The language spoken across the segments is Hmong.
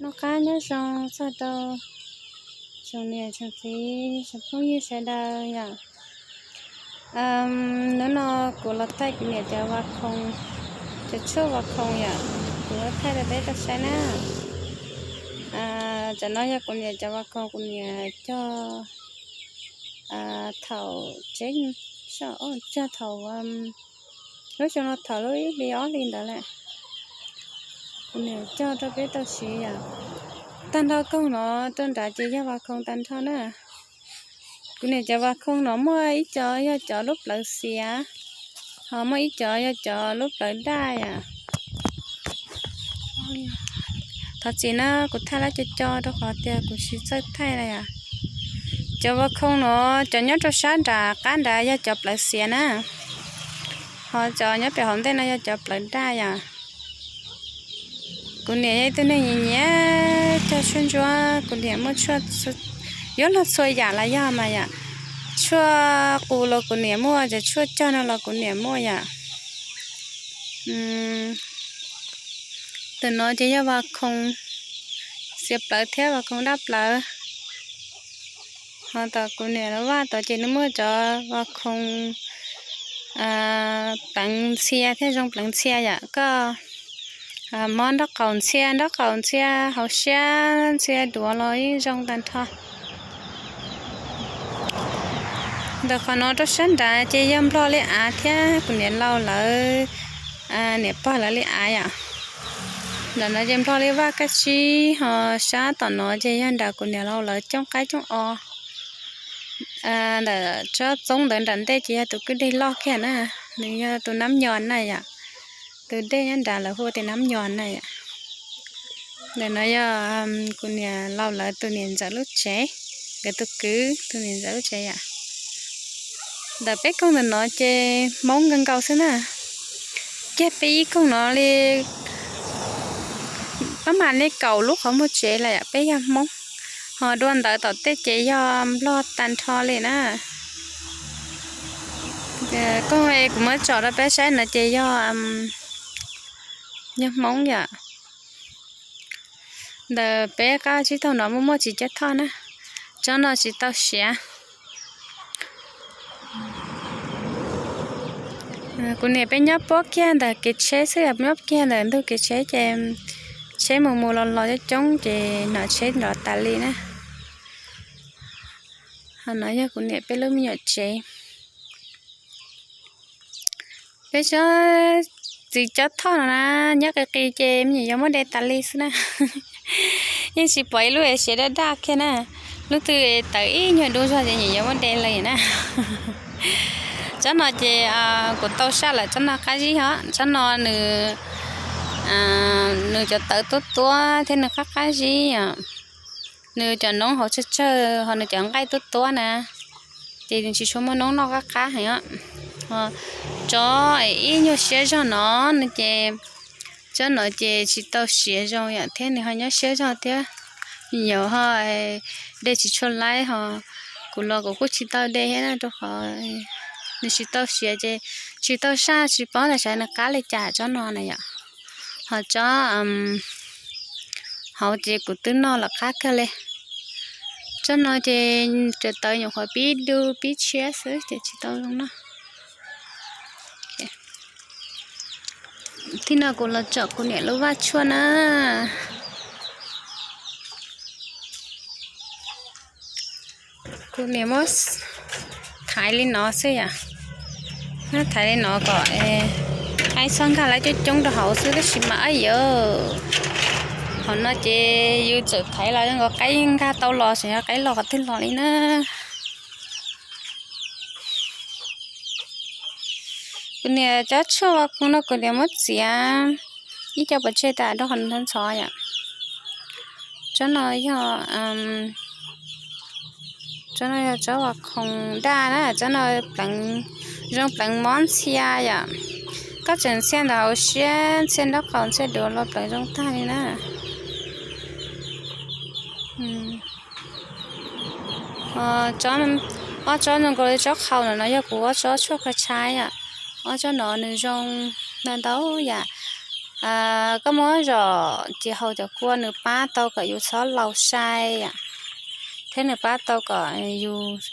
Noj qab nyob zoo txog rau tsoom niam tsoom txiv tsoom phooj ywg sawv daws yom. Hnub no kuv los thaij kuv niam cov vas khoom, cov tshuaj vas khoom yom, kuv los thaij rau peb tau saib na. Tam no yog kuv niam cov vas khoom kuv niam cog thaum tsev, cog thaum lub xyoo no thaum lub ib hlis ob hlis ntawd lawm. Kuv niam cog rau peb tau siv yom. Tag nrho koog no rau nrad ces yog vas khoom tag nrho na. Kuv niam cov vas khoom no muaj ib co yog cov lub plawv xiav, ho muaj ib co yog cov lub plawv daj yom. Thov txim na, kuv thaij lab co co rau qhov tias kuv tsis txawj thaij na yom. Cov vas khoom no, cov nyob rau sab nram qab nrad yog cov plawv xiav na, ho cov nyob pem hauv ntej no yog cov plawv daj yom. Kuv niam yog ib tug neeg nyiam nyiam cog tshuaj ntsuab, kuv niam muaj tshuaj, yuav luag txhua yam los yog mas yom. Tshuaj qus los kuv niam muaj, cov tshuaj cog no los kuv niam muaj yom. Tus no ces yog vas khoom xiav plawv thiab vas khoom daj plawv. Ho tom kuv niam lub vaj tod ces nws muaj cov vas khoom pleev ntxhia thiab zoo pleev ntxhia yom. Koj mob nraub qaum ntxhia, nraub qaum ntxhia, hauv siab ntxhia duav los yeej zoo tag nrho. Ntawm qhov no rau sab nrad ces yog nplog li av thiab kuv niam laus lawv niam pog lawv li av yom. Ntawm no ces nplog li vaj kaj tsib, ho sab tom no ces yog nram kuv niam laus lawv cooj qaib cooj os. Ntawm tsob txoob ntawd nram ntej ces yog tus kwj deg loj kiag na, nws yog tus Nab Nyos na yom. Tus dej nyob nrad lawv hu tias Nab Nyos na yom. Ntawm no yog kuv niam laus lawv tus niam ntxawm lub tsev, nkawd tus kwv tus niam ntxawm lub tsev yom. Ntawm peb koog ntawm no ces Hmoob nkaus nkaus xwb na. Kiag peb ib koog no li, pab mam li kaum lub qhov muag tsev lawm yom, peb yog Hmoob. Ho dua ntawd tom tej ces yog nplog tag nrho li na. Koog kuv muab tsom rau peb saib no ces yog, yog Hmoob yom. Ntawm peb qab tsib taug no muaj muaj tsis cov thoj na, tsob no tsis tau siav. Kuv niam peb nyob puab kiag ntawm kev tsheb xwb, nyob kiag ntawm ntug kev tsheb ces tsheb mus mus los los coob coob ces hnov tsheb nrov tas li na. Ho no yog kuv niam peb lub me nyuam tsev. Peb tsob txiv cob thoj no na, nyob qis qis ces me nyuam yuav muab de tas li xwb na. Yeej tsis pom ib lub siav daj daj kiag na. Lub twg tawm ib nyuag dub zog ces me nyuam yuav muab de li na. Tsob no ces kuv tau saj lawm, tsob no qab zib hos, tsob no nws, nws cov tawv tuab tuab thiab nws qab qab zib os. Nws cov noob hauv tsawg tsawg ho nws cov nqaij tuab tuab na, ces nws tsis tshua muaj noob noj qab qab heev os. Tsob ib nyuag siab zog no, nws ces, tsob no ces tsis tau siav zoo yom, thiab nws ho nyob siab zog thiab. Nyob ho de tsis tshua laib ho, kuv los kuv kuj tsis tau de thiab na, rau qhov nws tsis tau siav ces tsis tau saj tsis paub tias sas nws qab li cas tsob no na yom. Ho tsob hauv ces kuv twb noj lawm qab kawg li. Tsob no ces cov tawv nyuam qhuav pib dub pib tshiab xwb ces tsis tau zoo noj. Thib no kuv los tsom kuv niam lub vaj tshuaj na. Kuv niam muab thaiv li no xwb yom. Muab thaiv li no kom qaib txhob nkag lawv coob coob rau hauv xwb tab sis mas ab yam, hauv no ces yus txawm thaiv los zoo nkaus qaib yeej nkag tau los, tseem yog qaib los qhov twg los li na. Kuv niam cov tshuaj vas khoom no kuv niam muab txiav ib co pov tseg tas rau qhov ntxhov ntxhov yom. Tsob no yog, tsob no yog tsob vas khoom daj na, tsob no pleev, zoo pleev mob ntxhia yom. Koj tseem ntxhia ntawm hauv siab, ntxhia nraub qaum, ntxhia duav los pleev zoo tag li na. Ob tsob zoo nkaus li tsob qhaus no, no yog kuv ob tsob tshuaj kho tshaib yom. Ob tsob no nws zoo ntau ntau yam. Koj muab zom ces haus cov kua nws pab tau kom yus txhob laus sai, thiab nws pab tau kom yus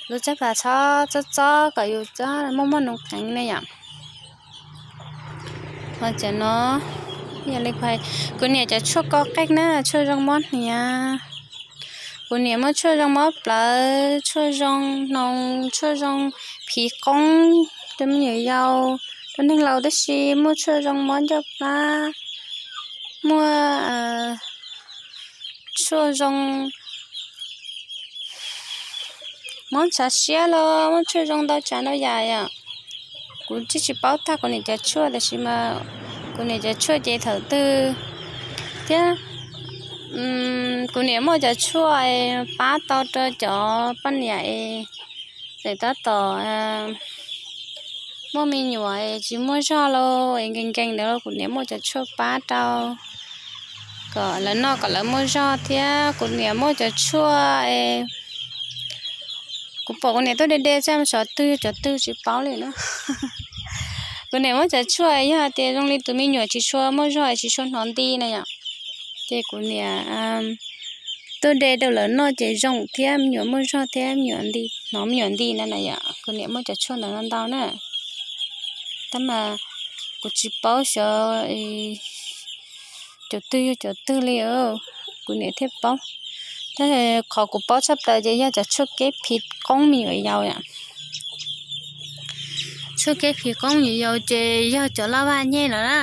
lub txaj pas txhob txob txob kom yus txhob muaj muaj nuv qeev na yom. Ho cov no, kuv niam cov tshuaj ko qeej na, tshuaj zoo mob hniav. Kuv niam muaj tshuaj zoo mob plawv, tshuaj zoo hnoos, tshuaj zoo phiv qoob rau me nyuam yaus, rau neeg laus tab sis muaj tshuaj zoo mob ncauj plab, muaj tshuaj zoo mob ntshav siab los muaj tshuaj zoo ntau tsav ntau yam yom. Kuv tsis tsis paub tag kuv niam cov tshuaj tab sis mas kuv niam cov tshuaj ces thaum twg thiab kuv niam muaj cov tshuaj pab tau rau cov poj niam es txawm tab tom muaj me nyuam es tsis muaj zog los es nkees nkees ntawd los kuv niam muaj cov tshuaj pab rau kom lawv noj kom lawv muaj zog thiab kuv niam muaj cov tshuaj es kuv pom kuv niam tuaj de de txaj xyov twg cov twg tsis paub li na. Kuv niam muab cov tshuaj yog hais tias zoo li tus me nyuam tsis tshua muaj zog tsis tshua hnov nti na yom, ces kuv niam tuaj de rau lawv noj ces zoo thiab me nyuam muaj zog thiab me nyuam nti, hnov me nyuam nti na na yom. Kuv niam muaj cov tshuaj ntawd no ntau na, tab mas kuv tsis paub xyov cov twg yog cov twg li, kuv niam thiaj paub. Tab sis qhov kuv paub tshaj plaws ces yog cov tshuaj keb phiv qoob me nyuam yaus yom. Tshuaj keb phiv qoob me nyuam yaus ces yog cov laj vaj nyej no na,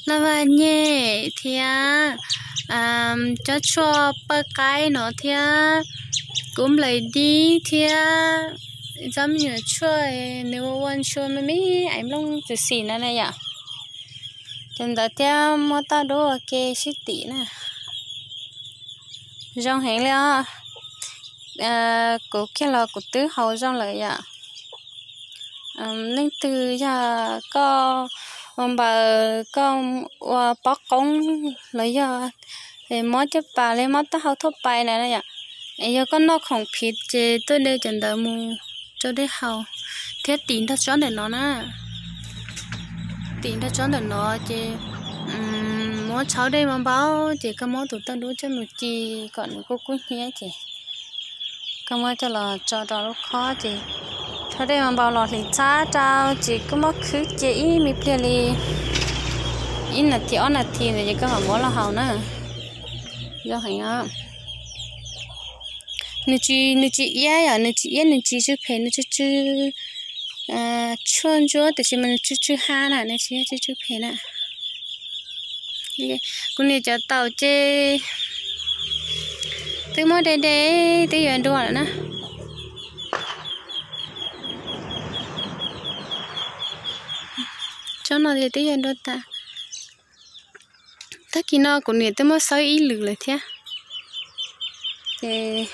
laj vaj nyej thiab cov tshuaj pawj qaib no thiab kuv nplaim dib thiab cov me nyuam tshuaj nws ua ua ntshua me me aiv nplooj txwm xim no na yom. Cov ntawd thiab muab tauj dub ua ke sib tim na. Zoo heev li os. Kuv kiag los kuv twb haus zoo lawm yom. Leej twg yog koj ua npaws koj ua pob qoob los yog mob caj pas li mob taub hau thuaj pais na yom, es yog koj noj khoom phiv ces tuaj de cov ntawd mus rau dej haus thiab tim nrog tsob ntawm no na. Tim nrog tsob ntawm no ces muab tshauv dej npau npau ces koj muab tus tauj dub coj mus ci kom nws kub kub hnyiab ces koj muab coj los tso rau lub khob ces tshauv dej npau npau los hliv txhab rau ces koj muab khwb cia ib me pliag li ib nas this ob nas this ntawd ces koj mam muab los haus na. Zoo heev os. Nws tsis, nws tsis iab yom, nws tsis iab, nws tsis tsw phem, nws tsw tsw tshuaj ntsuab tiam sis mas nws tsw tsw ha na, nws tsis yog tsw tsw phem na. Kuv niam cov taum ces twb muab de de twb yuav dua lawm na. Tsob no ces twb yuav dua tas. Tag kis no kuv niam twb muab xawb ib lwm lawm thiab. Ces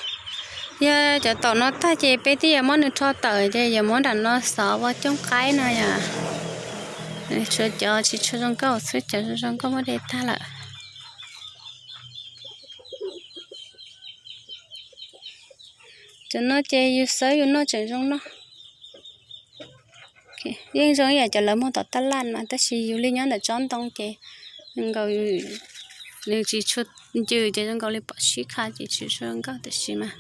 yog cov taum no tag ces peb twb yuav muab nws rho tawm ces yuav muab nram no xov ua cooj qaib no yom. Tshuav cov tsis tshua zoo nkauj xwb, cov zoo zoo nkauj muab de tag lawm. Cov no ces yus xawb yus noj tseem zoo noj. Yeej zoo ib yam cov lawv muag tom taj laj mas tab sis yus li nyob ntawm tsob ntoo ces nkaus nws tsis tshua ncws ces zoo nkaus li pom sib kha ces tsis zoo nkauj tiam sis mas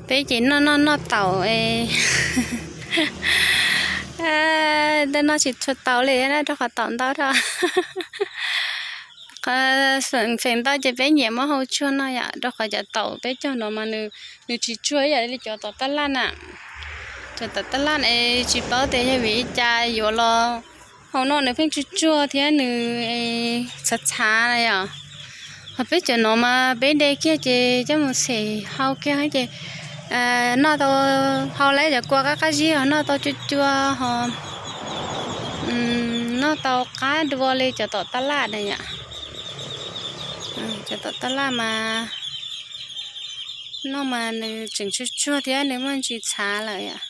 peb ces noj noj noj taum, tej noj tsis tshua tau li na rau qhov taum ntau rau. Feem ntau ces peb nyiam muab hau tsuag no yom, rau qhov cov taum peb cog no mas nws tsis tsuag ib yam li cov tom taj laj na. Cov tom taj laj es tsis paub tias yog vim li cas yuav los hau no nws pheej tsuag tsuag thiab nws txhav txhav na yom. Ho peb cov no mas peb de kiag ces coj mus xem hau kiag ces noj tau, hau lawm cov kua qab qab zib ho noj tau cua cua ho noj tau qab dua li cov tom taj laj na yom. Cov tom taj laj mas noj mas nws tseem tsuag tsuag thiab nws muaj ntsis txhav lawm yom.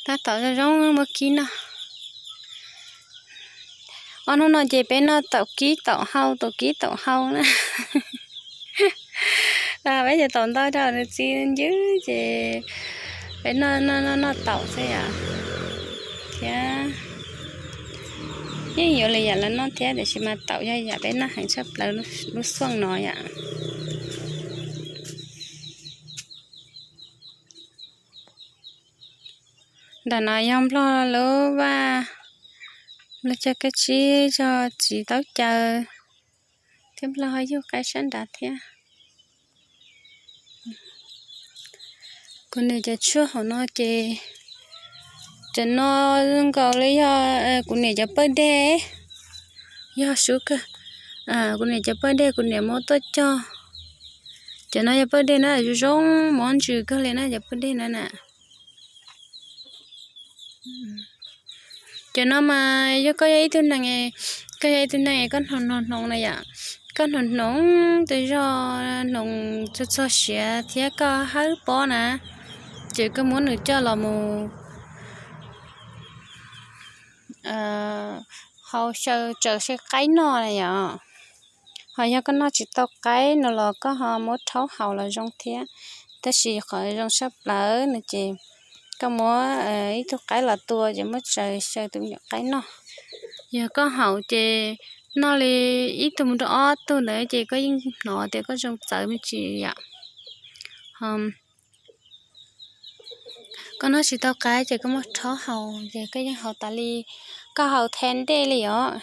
Tab tom zoo zoo muab kib noj. Ob hnub no ces peb noj taum kib taum hau taum kib taum hau na. Peb cov taum ntau dhau nws txi ncwb ces peb noj noj noj noj taum xwb yom. Thiab yeej yuav li yam lawv noj thiab tiam sis mas taum yog yam peb noj heev tshaj plaws lub xuaj no yom. Nram no yog nplog lub vaj, nplog cog kaj tsib, cog txiv taub caws, thiab nplog ho yug qaib sab nrad thiab. Kuv niam cov tshuaj hauv no ces cov no zoo nkaus li yog kuv niam cov pawg deg, yog sub kawg. Kuv niam cov pawg deg kuv niam muab tuaj cog. Cov no yog pawg deg na, zoo zoo mob ntsws kawg li na cov pawg deg no na. Cov no mas yog koj yog ib tug neeg, koj yog ib tug neeg koj hnoos hnoos hnoos na yom, koj hnoos hnoos tus zog hnoos txog txog siav thiab koj hawb pob na, ces koj muab nws coj los mus hau xyaw tsaws xyaw qaib noj na yom. Ho yog koj noj tsis tau qaib no los koj ho muab rhaub haus los zoo thiab, tab sis qhov zoo tshaj plaws no ces koj muab ib tug qaib los tua ces muab tsaws xyaw tus me nyuam qaib noj. Yog koj haus ces noj li ib tug mus rau ob tug ntawd ces koj yeej hnov tias koj zoo txawv me ntsis yom. Koj noj tsis tau qaib ces koj muab rhaub haus ces koj yeej haus tas li, koj haus thaj dej li os.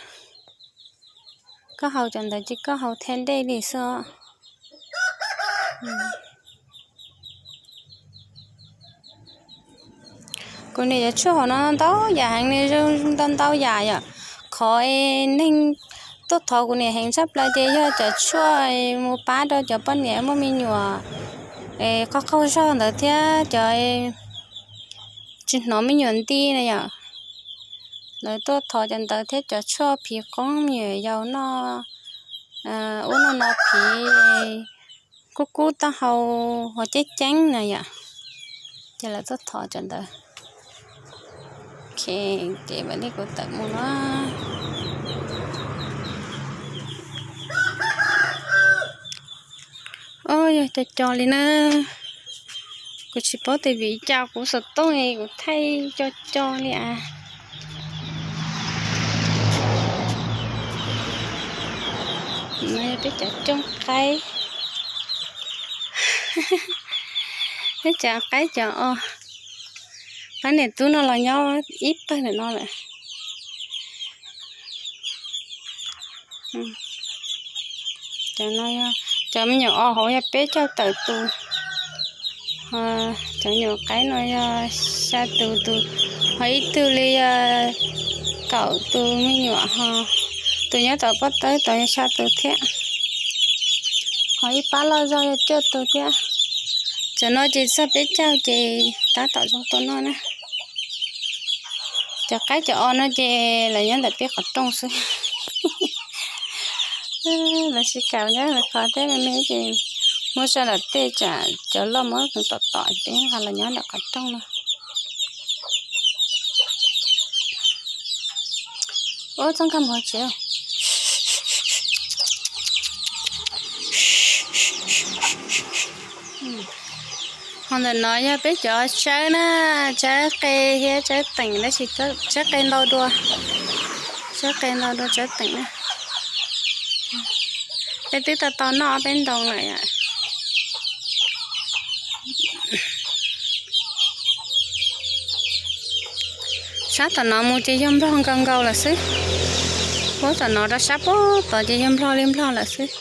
Koj haus cov ntawd ces koj haus thaj dej li xwb os. Kuv niam cov tshuaj hauv no ntau yam heev li, zoo ntau ntau yam yom. Qhov neeg tuaj thov kuv niam heev tshaj plaws ces yog cov tshuaj mus pab rau cov poj niam muaj me nyuam qaug qaug zog ntawd thiab cov tsis hnov me nyuam nti na yom. Lawv tuaj thov cov ntawd thiab cov tshuaj phiv qoob me nyuam yaus noj, ub noj no phiv kub kub taub hau hauv ceeb ceeb na yom. Ces lawv tuaj thov cov ntawd. Ces mam li kuv tawm mus no. Yog co co li na. Kuv tsis paub tias vim cas kuv xov tooj kuv thaij co co li as. No yog peb cov cooj qaib. Peb cov qaib cov os. Pab niam tub no los nyob ib pawg ntawm no lawm. Cov no, cov me nyuam os hauv yog peb caug tawm tus. Cov me nyuam qaib no yog xya tus tus, ho ib tug li yog kaum tus me nyuam ho. Tus nyob tom pob tawb tod yog xya tus thiab. Ho ib pab loj zog yog cuaj tus thiab. Cov no ces txog peb caug ces tab tom zoo tau noj na. Cov qaib cov os no ces lawv nyob ntawm peb qhov rooj xwb. Lawv tsis kam nyob lawv qhov teb me me ces muab tso nram tej tsam cov loj muab tom tom ces nqa los nyob ntawm qhov rooj no. Ub, txoj nkag mus tsev. Ho ntawm no yog peb cov tsawb na, tsawb qe thiab tsawb teem, tab sis tsawb qe ntau dua, tsawb qe ntau dua tsawb teem na. Peb twb tau tau noj ob peb ntoo lawm yom. Sab tom no mus ces yog nplog nkaus nkaus lawm xwb. Puab tom no rau sab puag tod ces yog nplog li nplog lawm xwb.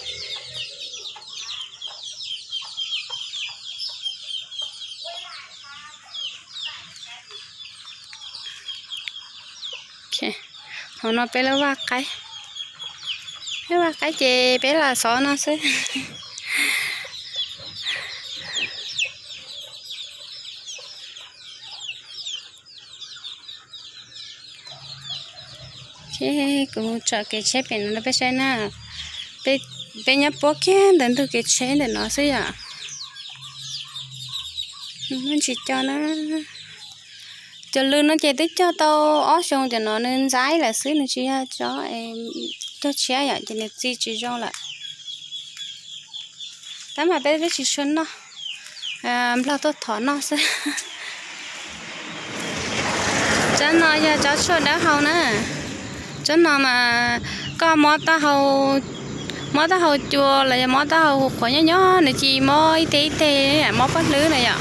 Hauv no peb lub vaj qaib, peb vaj qaib ces peb los xov no xwb. Kuv mus tsom kev tsheb pem no rau peb saib na. Peb nyob puab kiag ntawm ntug kev tsheb ntawm no xwb yom. Muaj ntsis co na. Cov lws no ces twb cog tau ob xyoos, cov no nws ntxaib lawm xwb, nws tsis yog cov cog tshiab yom, ces nws txi tsis zoo lawm. Tab mas peb twb tsis tshua noj, nplog tuaj thov noj xwb. Tsob no yog tsob tshuaj dawb hau na. Tsob no mas koj mob taub hau, mob taub hau cua los yog mob taub hau qhuav nyob nyob nws cia li mob ib teg ib teg, mob pob hlwb na yom.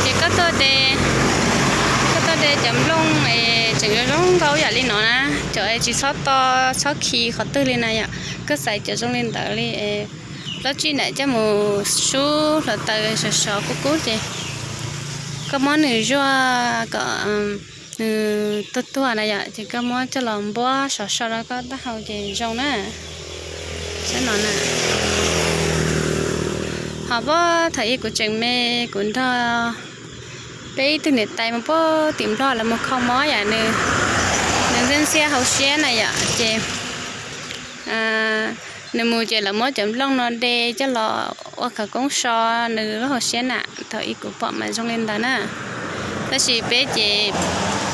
Ces koj tuaj de, koj tuaj de cov nplooj es tseem zoo zoo nkauj yam li no na, cov es tsis txhob to txhob khi qhov twg li na yom. Koj xaiv cov zoo li ntawd li, plaub tsib ntawm coj mus sub hluav taws sov sov kub kub ces koj muab nws zuaj kom nws tuag tuag na yom, ces koj muab coj los npuab sov so rau koj taub hau ces zoo na. Ho puag thaum ub kuv tseem me, kuv nrog peb ib tug niam tais mus puag tim Nplog lawv mus kho mob yom, nws ntxhiab ntxhiab hauv siab na yom, ces nws mus ces lawv muab cov nplooj no de coj los ua khawv koob so nws lub hauv siab na. Thaum ub kuv pom mas zoo li ntawd na. Tab sis peb ces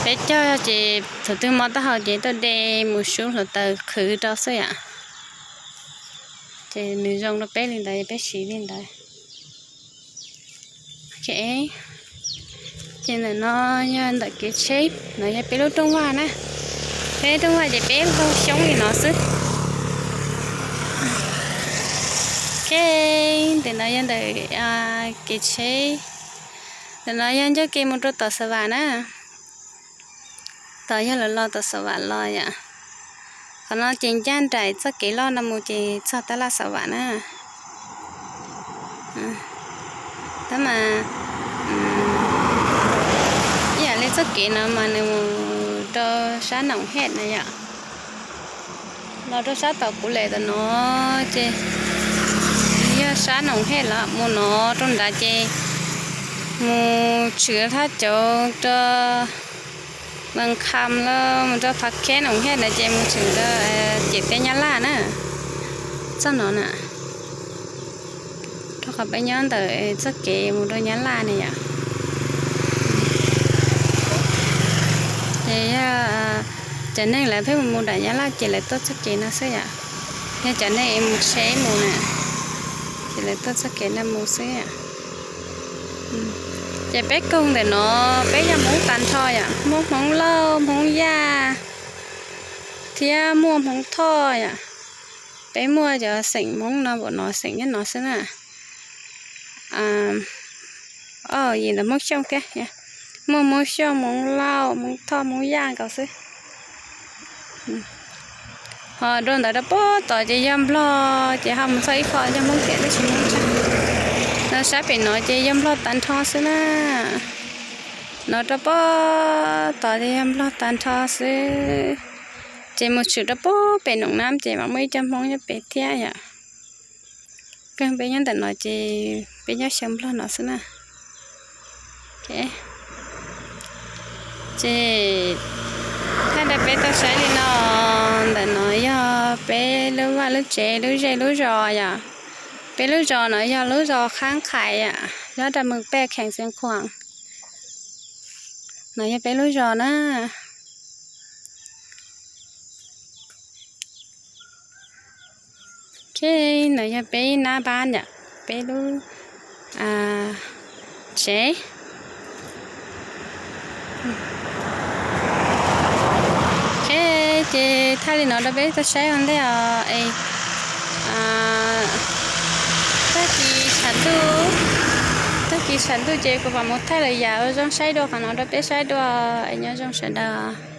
peb cog ces thaum twg mob taub hau ces tuaj de mus sub hluav taws qhwv rau xwb yom. Ces nws zoo rau peb li ntawd, peb siv li ntawd. Ces ntawm no yog ntawm kev tsheb, no yog peb lub rooj vag na. Peb lub rooj vag ces peb laug xyoob li no xwb. Ntawm no yog ntawm kev tsheb, ntawm no yog ncauj ke mus rau tom Xav Vam na. Tom yog lawv los tom Xav Vam los yom. Qhov no ces ncaj nraim txoj kev loj no mus ces txog tab laj Xav Vam na. Tab mas ib yam li txoj kev no mas nws mus rau sab Noom Hej na yom. Los rau sab tom kuv lem tom no ces yog sab Noom Hej los mus no rau nrad ces mus tshwm thaj cauv rau Vas Kham los mus rau Phav Kheb Noom Hej ntawd ces mus tshwm rau ciam teb Nyab Laj na. Txoj no na, rau qhov peb nyob ntawm txoj kev mus rau Nyab Laj ne yom. Ces yog cov neeg lawv pheej mus nram Nyab Laj ces lawv tuaj txoj kev no xwb yom. Yog cov neeg mus tsheb mus na, ces lawv tuaj txoj kev no mus xwb yom. Ces peb koog ntawm no peb yog Hmoob tag nrho yom, muaj Hmoob Lauj, Hmoob Yaj thiab muaj Hmoob Thoj yom. Peb muaj cov xeem Hmoob no npaum no, xeem nyob no xwb na. Yim ntawd Hmoob Xyooj thiab, muaj Hmoob Xyooj, Hmoob Lauj, Hmoob Thoj, Hmoob Yaj nkaus xwb. Ho dua ntawd rau puag tod ces yog Nplog, ces ho mus txog ib qho yog Hmoob Tiam tab sis Hmoob Tshaj. No sab pem no ces yog Nplog tag nrho xwb na. No rau puag tod ces yog Nplog tag nrho xwb. Ces mus tshwm rau puag pem Noom Nab ces mam muaj ib co Hmoob nyob pem thiab yom. Peb nyob ntawm no ces peb nyob xyaw Nplog no xwb na. Ces thaij rau peb tau saib li no, ntawm no yog peb lub vaj lub tsev lub zej lub zos yom. Peb lub zos no yog lub zos Khab Qhais yom, nyob rau moos pej kheem Xeev Khuam. No yog peb lub zos na. Ok, no yog peb nab npab yom, peb lub tsev. Ok, ces thaij li no rau peb tau saib ua ntej os. Tag kis tshav ntuj, tag kis tshav ntuj ces kuv mam mus thaij lawm yam ua zoo saib dua qhov no rau peb saib dua. Es nyob zoo sawv daws.